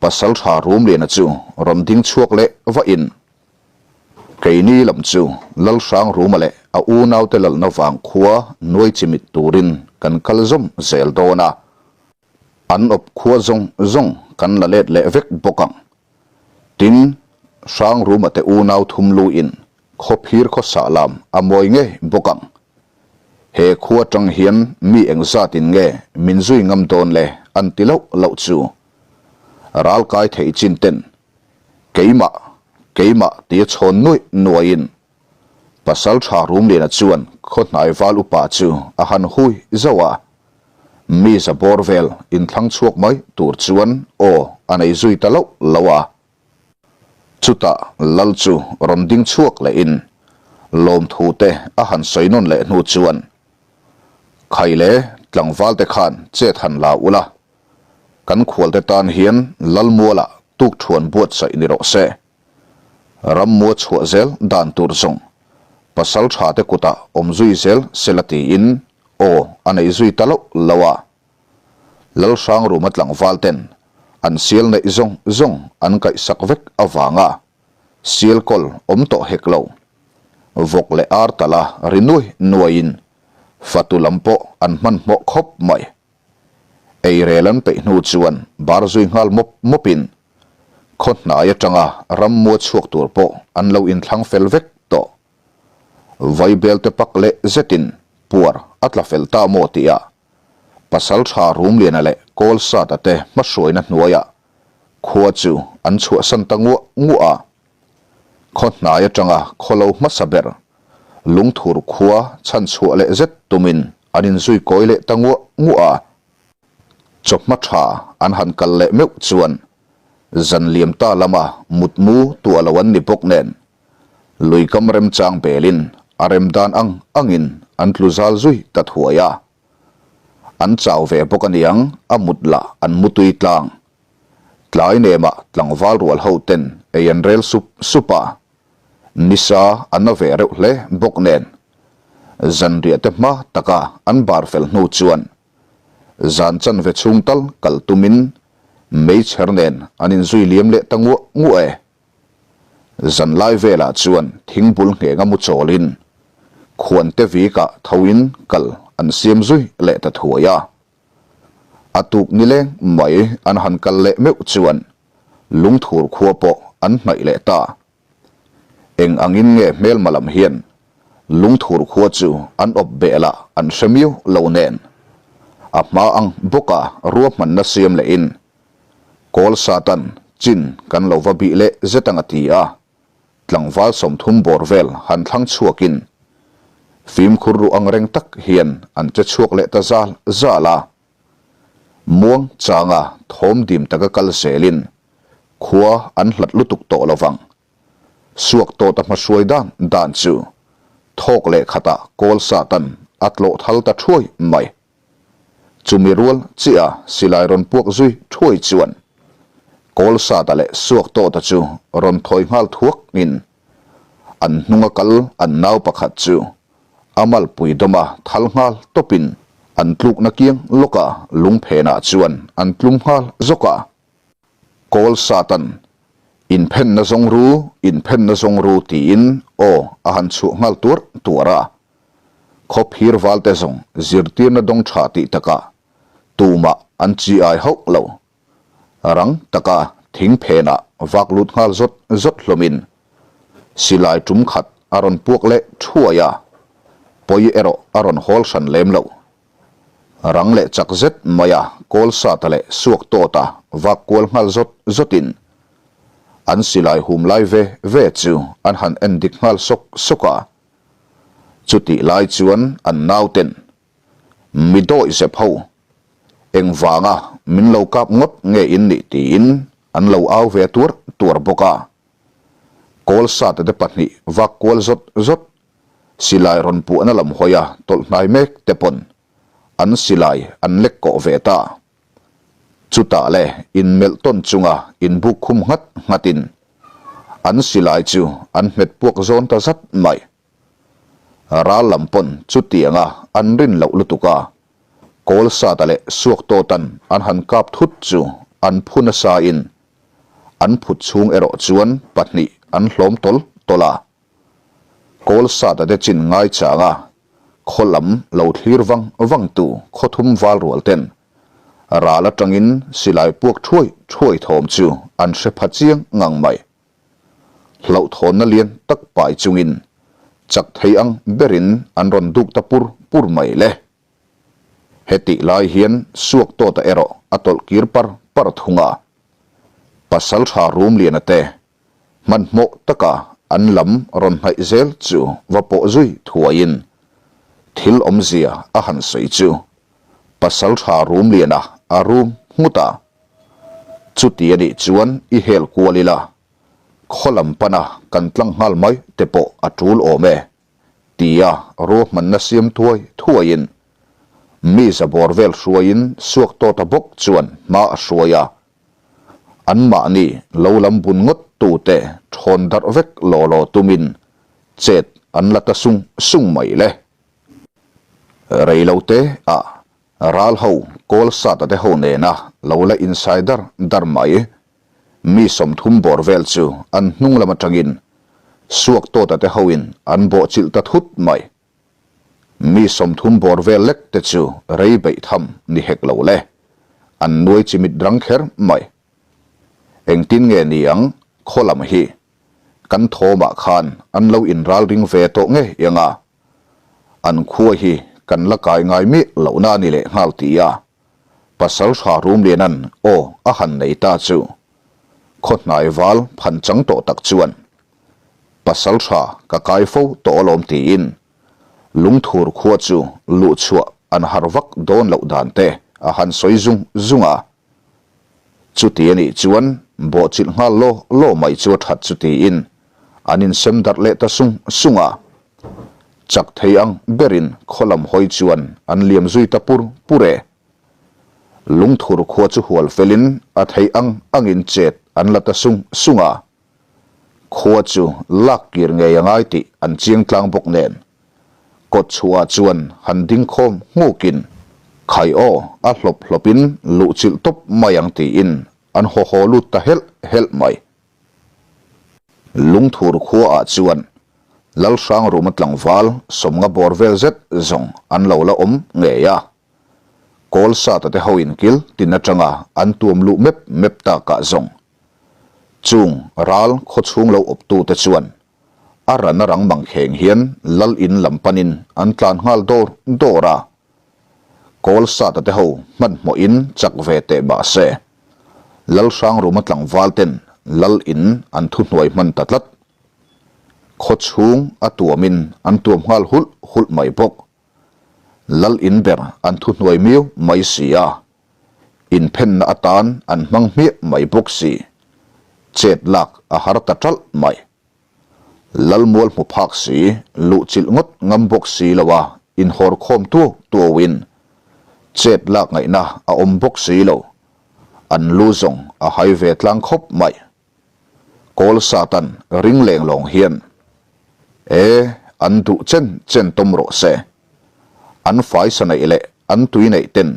Pasaltha Rumliana chu rawn ding chhuak leh vahin keini lam chu Lalhrang Ruma leh a unaute lalna vang khua nuai chimit turin kan kal zawm zel dawn a, an awp khua zawng zawng kan la let leh vek bawk ang. Tin, Hrang Ruma te unau thum luin khawphir khawsah lam a mawi ngei bawk ang. He khua tang hian mi engzatin nge min zui ngam dawn le an ti loh loh chu. Ral kai theih chin ten keimah, keimah tia chhawn nuaih nuaihin. Pasalṭha Rumliana chuan khaw hnai val upa chu a han hui zauh a, mi za bawr vel inthlang chhuak mai tur chuan aw a nei zui ta loh loh a. Chutah Lal chu rawn ding chhuak lehin lawmthu te a han sawi nawn leh hnu chuan, Khai le, tlangval te khan chet han la ula, kan khualte tan hian Lalmualah tukṭhuan buatsaih ni rawh se. Rammua chhuah zel dan tur zawng pasal tha te kutah awm zui zel sela tiin aw a nei zui ta loh lo a. Lalhrangruma tlangval ten an sial neih zawng zawng an kaihsak vek avanga sial kawl awm tawh hek lo. Vawk leh ar tala ri nuai nuaiin fatu lam pawh an hmanhmawh khawp mai. Eirel an peih hnu chuan bar zui nghal mawp mawpin khaw hnai atanga rammua chhuak tur pawh an lo inthlang fel vek tawh. Vaibel te pak leh zetin puar a tla fel ta maw tihah Pasaltha Rumliana leh Kawlsata te hmahruaina hnuaiah khua chu an chhuahsan ta nguah nguah a. Khaw hnai atanga khaw lo hmasa ber lungthur khua chhan chhuah leh zet tumin an inzui kawi leh ta nguah nguah a. Chawhma tha an han kal leh meuh chuan zan liam ta lama mutmu tuah lo an ni bawk nen luikam remchang belin a rem dan ang angin an tlu zal zui ta thuai a. An chau ve bawk aniang a mut lah an mutui tlang. Tlai nemah tlangval rual ho ten ei an rel sup sup a, nisa a na ve reuh hle bawk nen zanriah te hma taka an bar fel hnu chuan zan chanve chhung tal kal tumin meichher nen an inzui liam leh ta nguah nguah e. Zanlai velah chuan thingbul nghenga mu chawlin khuante vikah thoin kal an siam zui leh ta thuai a. A tuk nileng mai an han kal leh meuh chuan lungthur khua pawh an hnaih leh ta. Eng angin nge hmelma lam hian lungthur khua chu an awp beh lah an hre miau lo nen. A hma ang bawka ruahmanna siam lehin Kawl Satan chin kan lo va bih leh zet ang a ti a. Tlangval 30 bawr vel han thlang chhuakin fimkhur ruh ang reng tak hian an che chhuak leh ta zal zal a. Muang changa thawm dim taka kal zelin khua an hlat lutuk tawh lo vang. Suak tawta hmahruai dan dan chu thawk leh khatah kawl satan a tlawh thal ta thuai mai. Chumi rual chiah a silai rawn puak zui thuai chuan Kawlsata leh Suaktawta chu rawn thawi nghal thuak in an hnunga kal an nau pakhat chu a malpui dawma thal nghal tawp in an tlukna kiang lawka lungphenah chuan an tlum nghal zawk a. Kawlsatan inphenna zawng ru, inphenna zawng ru tiin aw a han chhuah nghal tuar tuar a. Khawphir valte zawng zirtirna dawng tha tih takah tumah an chi ai hauh lo. Rang taka thing phenah vak lut nghal zawt zawt hlawmin silai tum khat a rawn puak leh thuai a, pawi erawh a rawn hawl hran lem lo. Rang leh chak zet maia kawl sata leh suak tawta vak kual nghal zawt zawtin an silai hum lai ve ve chu an han en dik nghal sawk sawk a. Chutih lai chuan an nauten, Mi dawih zep ho, engvanga min lo kap ngawt nge in nih tiin an lo au ve tuar tuar bawk a. Kawl sate te pahnih vak kual zawt zawt, silai rawn puahna lam hawia tawlh hnai mek te pawn an silai an lek kawh ve ta. Chutah le inmelh tawn chunga inbuk khum nghat nghatin an silai chu an hmet puak zawn ta zat mai. Ral lam pawn chutianga an rin loh lutuk a, Kawlsata leh Suaktawtan an han kap thut chu an phu nasa in an phut chhung erawh chuan pahnih an hlawm tawl tawl a. Kawlsata te chin ngaichanga khaw lam lo thlir vang vang tu khaw thum val rual ten ral atangin silai puak thuai thuai thawm chu an hre pha chiang ngang mai. Hlauhthawnna lian tak pai chungin chak thei ang berin an rawn duk ta pur pur mai le. Hetih lai hian suak tawta erawh a tawlh kir par par thung a. Pasaltha Rumliana te hmanhmawh taka an lam rawn hnaih zel chu va pawh zui thuaiin thil awmzia a han sawi chu Pasalṭha Rumliana a rum nghut a. Chuti a nih chuan i hel kual ila, khaw lam pana kan tlang nghal mai te pawh a ṭul awm e, tia ruahmanna siam thuai thuaiin mi zabawr vel hruaiin suak tawta bawk chuan hma a hruai a. Anmahni lo lam bun ngawt tute thawn darh vek law law tumin chet an la ta sung sung mai le. Rei lo te ah ral ho kawl sat a te ho nena lo la insai dar dar mai. Mi 30 bawr vel chu an hnung lam atangin suak tawt a te hoin an bawh chilh ta thut mai. Mi 30 bawr vel lek te chu rei beih tham ni hek lo le. An nuai chimit rang kher mai. Engtin nge ni ang khaw lam hi kan thawmah khan an lo inral ring ve tawh ngei ang a. An khua hi kan la kai ngai miah lohna a ni leh nghal ti a, Pasalṭha Rumliana'n aw a han nei ta chu khaw hnai val phan chang tawh tak chuan Pasalṭha ka kai fo tawh alawm tiin Lungthur khua chu luhchhuah an har vak dawn loh dan te a han sawi zung zung a. Chuti a nih chuan bawhchilh nghal law law mai chu a that chu tiin an insem darh leh ta sung sung a. Chak thei ang berin khaw lam hawi chuan an liam zui ta pur pur e. Lungthur khua chu hual felin a theih ang angin chet an la ta sung sung a. Khua chu lak kir ngei a ngai tih an chiang tlang bawk nen. Kawt chhuah chuan han ding khawm nghukin khai aw a hlawp hlawpin luh chilh tawp mai ang tiin an haw haw lut ta helh helh mai. Lungthur khuaah chuan Lalhrangruma tlangval 50 bawr vel zet zawng an lo la awm ngei a. Kawl sata te ho inkil tin atanga an tuam luh mep mep takah zawng chung ral khawchhung lo awptute chuan a ran a rang mangkheng hian lal in lam panin an tlan nghal dawr dawr a. Kawl sata te ho hmanhmawhin chak ve teh mah se, Lalhrangruma tlangval ten lal in an thuhnuai hman ta tlat. Khaw chhung a tuamin an tuam nghal hulh hulh mai bawk. Lal in ber an thuhnuai miau mai si a, inphenna atan an hmang hmiah mai bawk si. Chet lak a har ta ṭalh mai. Lalmual hmu phak si, luh chilh ngawt ngam bawk si lo a inhawr khawm tuau tuauin chet lak ngaihna a awm bawk si lo. An lu zawng a hai ve tlang khawp mai. Kawl Satan ring leng lawng hian, E, an duh chen chen tawm rawh se. An faisa neih leh an tui neih ten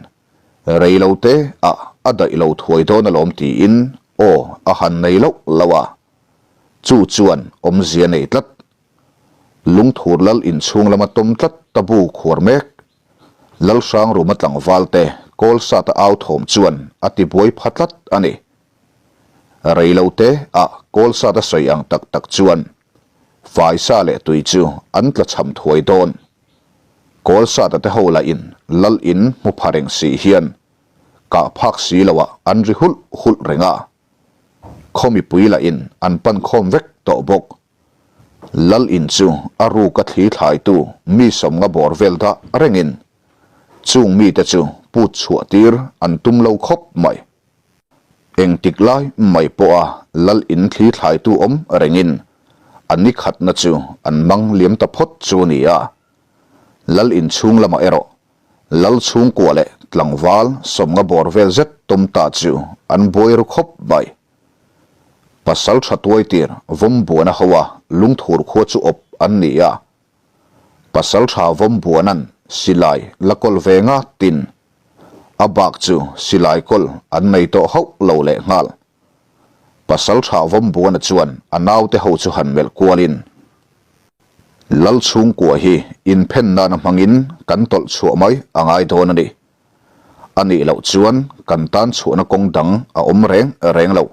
rei lo te ah a daih lo thuai dawn alawm tiin aw a han nei loh loh a. Chu chuan awmzia nei tlat. Lungthur lal inchhung lama tawm tlat ta bu khuar mek. Lalhrangruma tlangval te kawl sata au thawm chuan a ti buai pha tlat a ni. Rei lo te ah kawl sata sawi ang tak tak chuan faisa leh tui chu an tla cham thuai dawn. Kawl sata te ho lah in lal in hmu pha reng si hian kah phak si lo ah an ri hulh hulh reng a. Khaw mipui lah in an pan khawm vek tawh bawk. Lal in chu a ruk a thli thlaitu mi 50 bawr vel dah rengin chung mite chu put chhuah tir an tum lo khawp mai. Engtik lai mai pawha lal in thli thlaitu awm rengin a ni khatna chu an mang liam ta phawt chu a ni a. Lal in chhung lamah erawh Lal chhungkua leh tlangval 50 bawr vel zet tawm ta chu an buai ru khawp mai. Pasal tha tuai tir Vawmbuana hoa lungthur khua chu awp an ni a. Pasal tha Vawmbuana'n silai la kawl ve nga tin a bak chu silai kawl an nei tawh hauh lo leh nghal. Pasal tha Vawmbuana chuan a naute ho chu han melh kualin, Lal chhungkua hi inphen nana hmangin kan tawlh chhuah mai a ngai dawn a ni. A nih loh chuan kan tan chhuahna kawng dang a awm reng reng lo.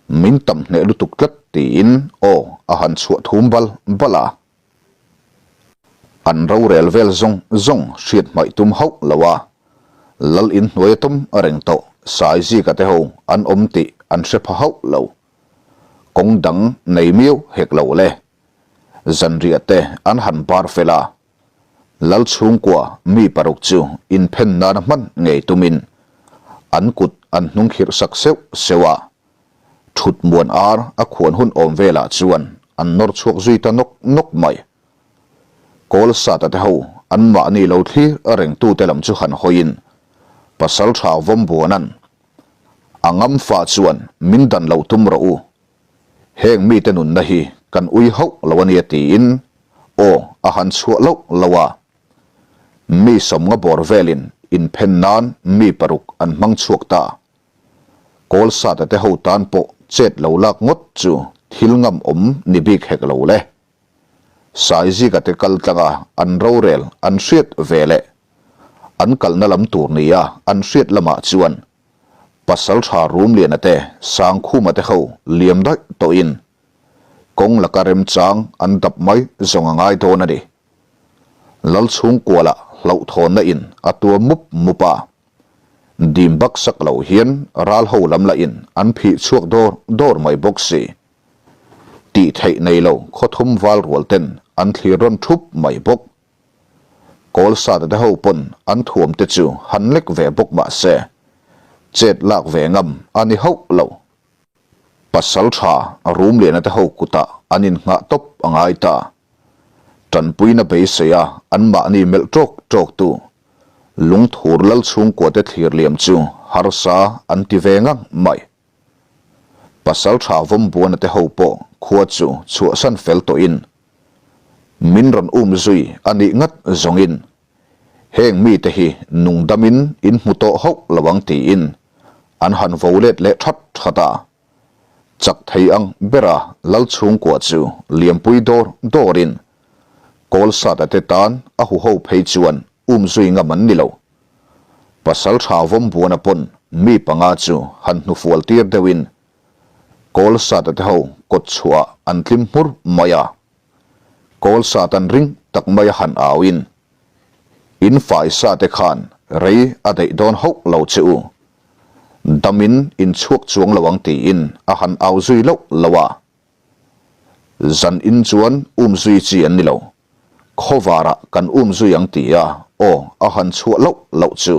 Min tam hneh lutuk tlat tiin aw a han chhuah thum bal bal a. An rorel vel zawng zawng hriat hmaih tum hauh lo a. Lal inhnuai a tawm reng tawh Saizika te ho an awm tih an hre pha hauh lo. Kawng dang nei miau hek lo le. Zanriah te an han bar fel a. Lal chhungkua mi paruk chu inphen nana hman ngei tumin an kut an hnung khirh sak seuh seuh a. Thut muan ar a khuan hun awm velah chuan an nawr chhuak zui ta nawk nawk mai. Kawl sata te ho an mahni lo thlir rengtute lam chu han hawiin Pasaltha Vawmbuana'n a ngam fa chuan min dan lo tum rawh u, heng mite nunna hi kan ui hauh lo a nia tiin aw a han chhuah loh loh a. Mi sawmnga bawr velin inphen nan mi paruk an hmang chhuak ta. Kawl sata te ho tan pawh chet lo lak ngawt chu thil ngam awm ni bik hek lo le. Saizika te kal tlanga an rorel an hriat ve leh an kalna lam tur nia an hriat lamah chuan Pasaltha Rumliana te Sangkhuma te ho liam daih tawhin kawng laka remchang an dap mai zawng a ngai dawn a ni. Lal chhungkualah hlauhthawnna in a tuam mup mup a, dim bak sak lo hian ral ho lam lahin an phih chhuak dawr dawr mai bawk si. Tih theih nei lo khawthum val rual ten an thlir rawn thup mai bawk. Kawl sata te ho pawn an thuam te chu han lek ve bawk mah se, chet lak ve ngam a ni hauh lo. Pasal tha Rumliana te ho kutah an innghah tawp a ngai ta. Tanpuina beisei a anmahni melh tawk tawk tu lungthur lal chhungkua te thlir liam chu harsa an ti ve ngang mai. Pasal tha Vawmbuana te ho pawh khua chu chhuahsan fel tawhin min rawn um zui a nih ngat zawngin heng mite hi nungdamin in hmu tawh hauh lo ang tiin an han vo let leh that that a. Chak thei ang bera lal chhungkua chu liampui dawr dawrin Kawlsata te tan a huho phei chuan um zui ngam an ni lo. Pasal tha Vawmbuana pawn mi panga chu han hnufual tir deuhin Kawlsata te ho kawt chhuah an tlim hmur mai a. Kawlsatan ring tak mai a han auin, In faisa te khan rei a daih dawn hauh lo che u. Damin in chhuak chuang lo ang tiin a han au zui loh loh a. Zan in chuan um zui chi an ni lo. Khawvarah kan um zui ang ti a, aw a han chhuah loh loh chu.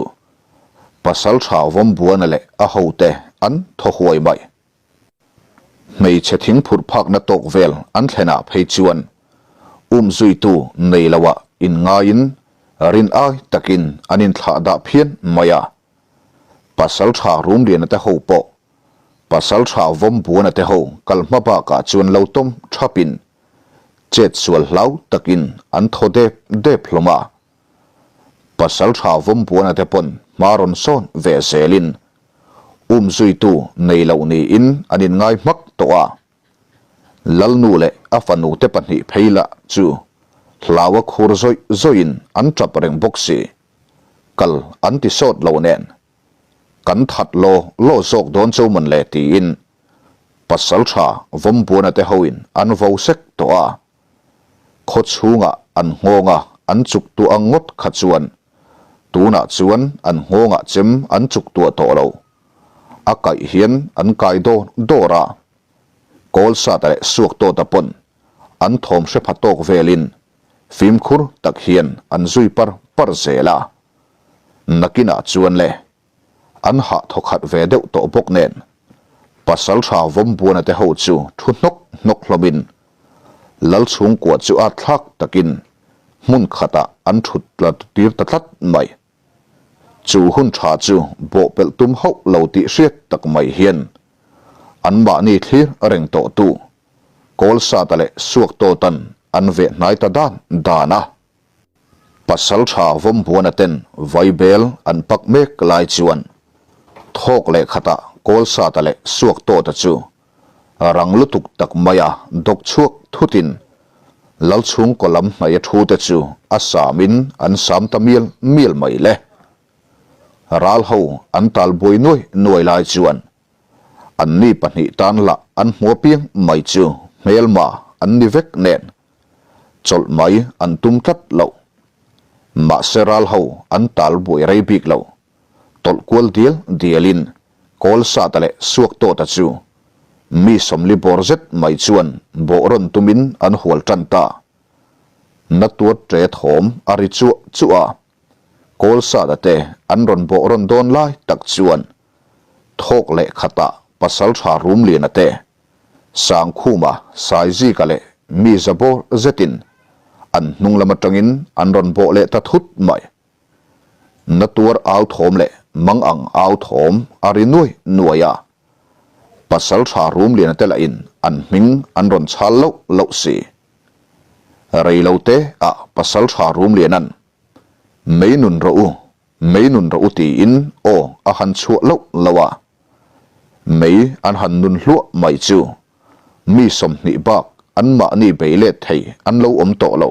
Pasal tha Vawmbuana leh a hote an thaw huai mai. Hmeichhe thing phurh phakna tawk vel an thlenah phei chuan um zuitu nei loah inngaiin rin ai takin an inthlah dah phian mai a. Pasal tha Rumliana te ho pawh Pasal tha Vawmbuana te ho kal hma bakah chuan lo tawm thapin chet sual hlau takin an thaw dep dep hlawm a. Pasal tha Vawmbuana te pawn hma rawn sawn ve zelin um zuitu nei loh niin an inngai hmak tawh a. Lalnu leh a fanu te pahnih phei lah chu hlaua khur zawih zawihin an tap reng bawk si. Kal an ti sawt lo nen Kan that law law zawk dawn cho mawn le tiin pasal tha Vawmbuana te hoin an vo sek tawh a. Khaw chhungah an nghawnga an chuk tuah ang ngawt kha chuan tunah chuan an nghawngah chem an chuk tuah tawh lo. A kaih hian an kai dawr dawr a. Kawlsata leh Suaktawta pawn an thawm hre pha tawk velin fimkhur tak hian an zui par par zel a. Nakinah chuan le, an hah thawkhat ve deuh tawh bawk nen, Pasaltha Vawmbuana te ho chu thu hnawk hnawk hlawmin Lal chhungkua chu a thlak takin hmun khatah an thut tla tir ta tlat mai. Chu hun tha chu bawhpelh tum hauh lo tih hriat tak mai hian anmahni thlir reng tawhtu Kawlsata leh Suaktawtan an veh hnai ta dan dan a. Pasal tha Vawmbuana ten vaibel an pak mek lai chuan thawk leh khatah Kawlsata leh Suaktawta chu rang lutuk tak maia dawk chhuak thutin Lalchhungkaw lam hnaia thu te chu a samin an sam ta mial mial mai le. Ral ho an tal buai nuai nuai lai chuan anni pahnih tan lah an hmu apiang mai chu hmelma an ni vek nen Chawlh mai an tum tlat lo. Mahse ral ho an tal buai rei bik lo. Tawlh kual dial dialin Kawlsata leh Suaktawta chu Mi 40 bawr zet mai chuan bawh rawn tumin an hual tan ta. Na tuar ṭe thawm a ri chuah chuah a. Kawlsada te an rawn bawh rawn dawn lai tak chuan thawk leh khatah Pasalṭha Rumliana te, Sangkhuma, Saizika leh mi za bawr zetin an hnung lam atangin an rawn bawh leh ta thut mai. Na tuar au thawm leh mang ang au thawm a ri nuai nuai a. Pasalṭha Rumliana te lahin an hming an rawn chhal loh loh si. Rei lo te ah Pasalṭha Rumliana'n, Mei nun rawh u, mei nun rawh u tiin aw a han chhuah loh loh a. Mei an han nun hluah mai chu mi 20 bak anmahni bei let thei an lo awm tawh lo.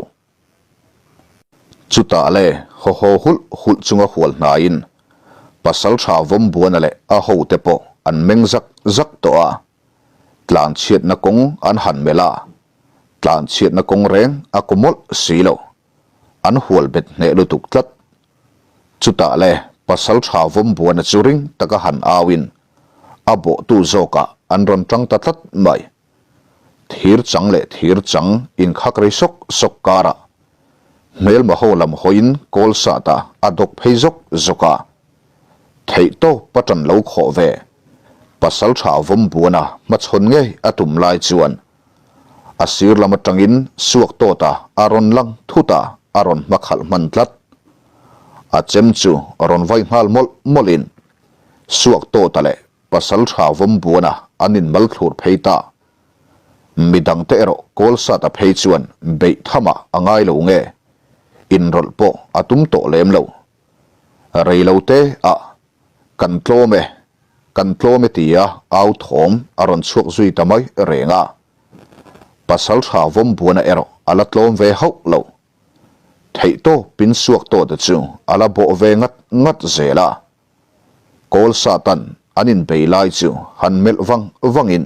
Chutah le haw haw hulh hulh chunga hual hnaiin Pasalṭha Vawmbuana leh a hote pawh an meng zak zak tawh a. Tlanchhiatna kawng an han melh a, tlanchhiatna kawng reng a kaw mawlh si lo. An hual bet hneh lutuk tlat. Chutah le Pasalṭha Vawmbuana chu ring taka han auin a bawhtu zawkah an rawn ṭang ta tlat mai. Thir chang leh thir chang inkhak rei sawk sawk karah hmelma ho lam hawiin kawl sat a a dawk phei zawk zawk a. Theih tawp a tan lo khawh ve. Pasaltha Vawmbuana hmachhawn ngei a tum lai chuan a sir lam atangin suak tawt a a rawn lang thut a a rawn hmakhalh hman tlat. A chem chu rawn vai nghal mawlh mawlhin suak tawta leh Pasalṭha Vawmbuana an inmal thlur phei ta. Midangte erawh Kawlsata phei chuan beih thamah a ngai lo nge, inrawlh pawh a tum tawh lem lo. Rei lo te ah, Kan tlawm e, kan tlawm e tia au thawm a rawn chhuak zui ta mai reng a. Pasalṭha Vawmbuana erawh a la tlawm ve hauh lo. Theihtawpin suak tawhte chu a la bawh ve ngat ngat zel a. Kawl Satan an inbei lai chu han melh vang vangin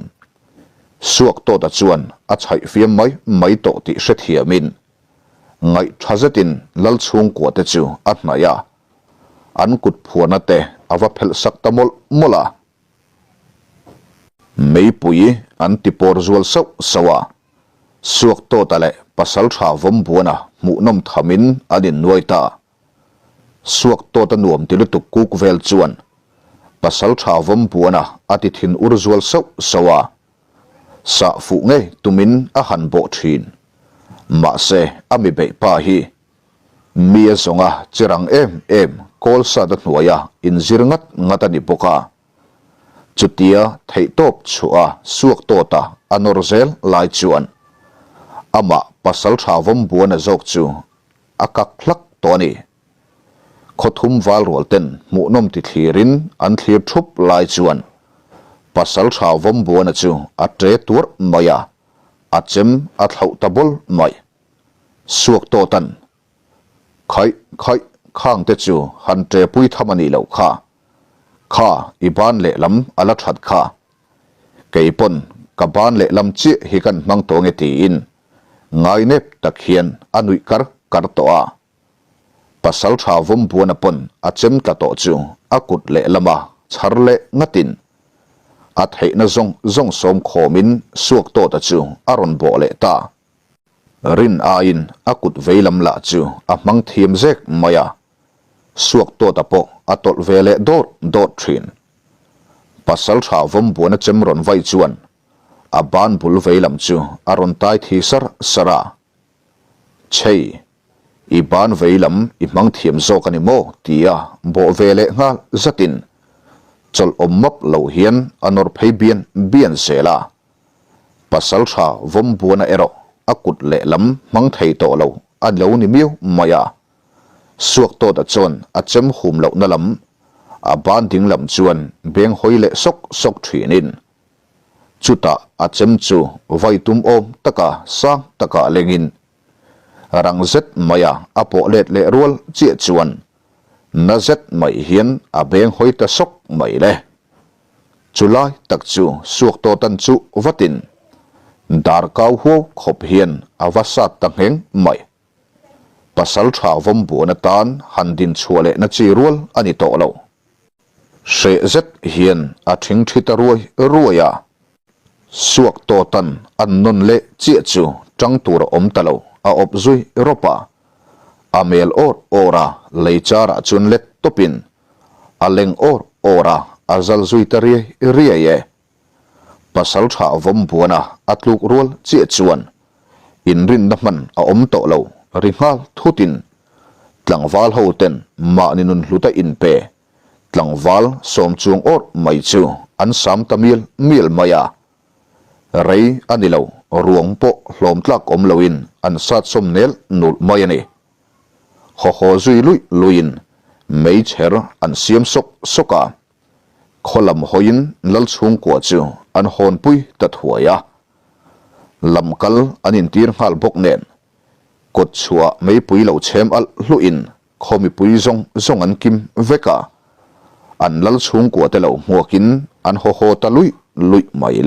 Suaktawta chuan a chhaih fiam mai mai tawh tih hrethiamin ngaih tha zetin Lal chhungkua te chu a hnaih a, an kut phuarna te a va phelh sak ta mawlh mawlh a. Meipui an ti pawr zual sauh sauh a, Suaktawta leh Pasaltha Vawmbuana hmuhnawm thamin an innuai ta. Suak tawt a nuam ti lutuk kuk vel chuan Pasaltha Vawmbuana a ti thin ur zual sauh sauh a, sah fuh ngei tumin a han bawh thin. Mahse a mi beih pa hi mi a zawnga che rang em em kawl sat a hnuaia inzir ngat ngat a ni bawk a. Chutia theihtawp chhuah a suak tawt a a nawr zel lai chuan amah Pasaltha Vawmbuana zawk chu a kak hlak tawh a ni. Khawthum val rual ten hmuhnawm ti thlirin an thlir thup lai chuan Pasaltha Vawmbuana chu a ṭe tuarh mai a, a chem a thlauh ta bawl mai. Suak tawtan, Khaih, khaih, khang te chu han ṭe pui tham a nih loh kha. Kha, i ban lehlam a la ṭhat kha. Kei pawn ka ban lehlam chiah hi kan hmang tawh nge tiin Ngainep tak hian a nuih kar kar tawh a. Pasaltha Vawmbuana pawn a chem tla tawh chu a kut lehlama chhar leh ngatin a theihna zawng zawng sawm khawmin Suaktawta chu a rawn bawh leh ta. Rin aiin a kut veilam lah chu a hmang thiam zek mai a, Suaktawta pawh a tawlh ve leh dawt dawt thin. Pasaltha Vawmbuana chem rawn vai chuan A ban bul vei lam chu a rawn tai thi sar sar a. Chhei, i ban vei lam i hmang thiam zawk a ni maw? tia bawh ve leh nghal zatin chawlh awm map lo hian a nawr phei bian bian zel a. Pasaltha Vawmbuana erawh a kut lehlam hmang thei tawh lo a lo ni miau mai a. Suaktawta chuan a chem hum lohna lam a ban ding lam chuan beng hawi leh sawk sawk thinin Chutah a chem chu vai tum awm taka sang takah lengin rang zet maia a pawh let leh rual chiah chuan na zet mai hian a beng hawi ta sawk mai le. Chulai tak chu Suaktawtan chu vatin dar kau huau khawp hian a va sat ta ngheng mai. Pasaltha vawmbuan atan han din chhuah lehna chi rual a ni tawh lo. Hreh zet hian a thing thi ta ruai ruai a. Suak tawtan an nawn leh chiah chu tang tur a awm ta lo, a awp zui rawp a. A mel awr awr a, lei charah chuan let tawpin a leng awr awr a, a zal zui ta riai riai e. Pasal tha vawm buana a tluk rual chiah chuan inrinna hman a awm tawh lo ri nghal thutin tlangval ho ten mahni nun hluta inpe tlangval sawm chuang awrh mai chu an sam ta mial mial mai a. Rei a ni lo, ruang pawh hlawm tlak awm loin an sat sawm nel nulh mai a ni. Haw haw zui luih luihin meichher an siam sawk sawk a. Khaw lam hawiin lal chhungkua chu an hawnpui ta thuai a. Lam kal an intir nghal bawk nen kawt chhuah meipui lo chhem alh hluhin khaw mipui zawng zawng an kim vek a. An lal chhungkua te lo hmuakin an haw haw ta luih luih mai.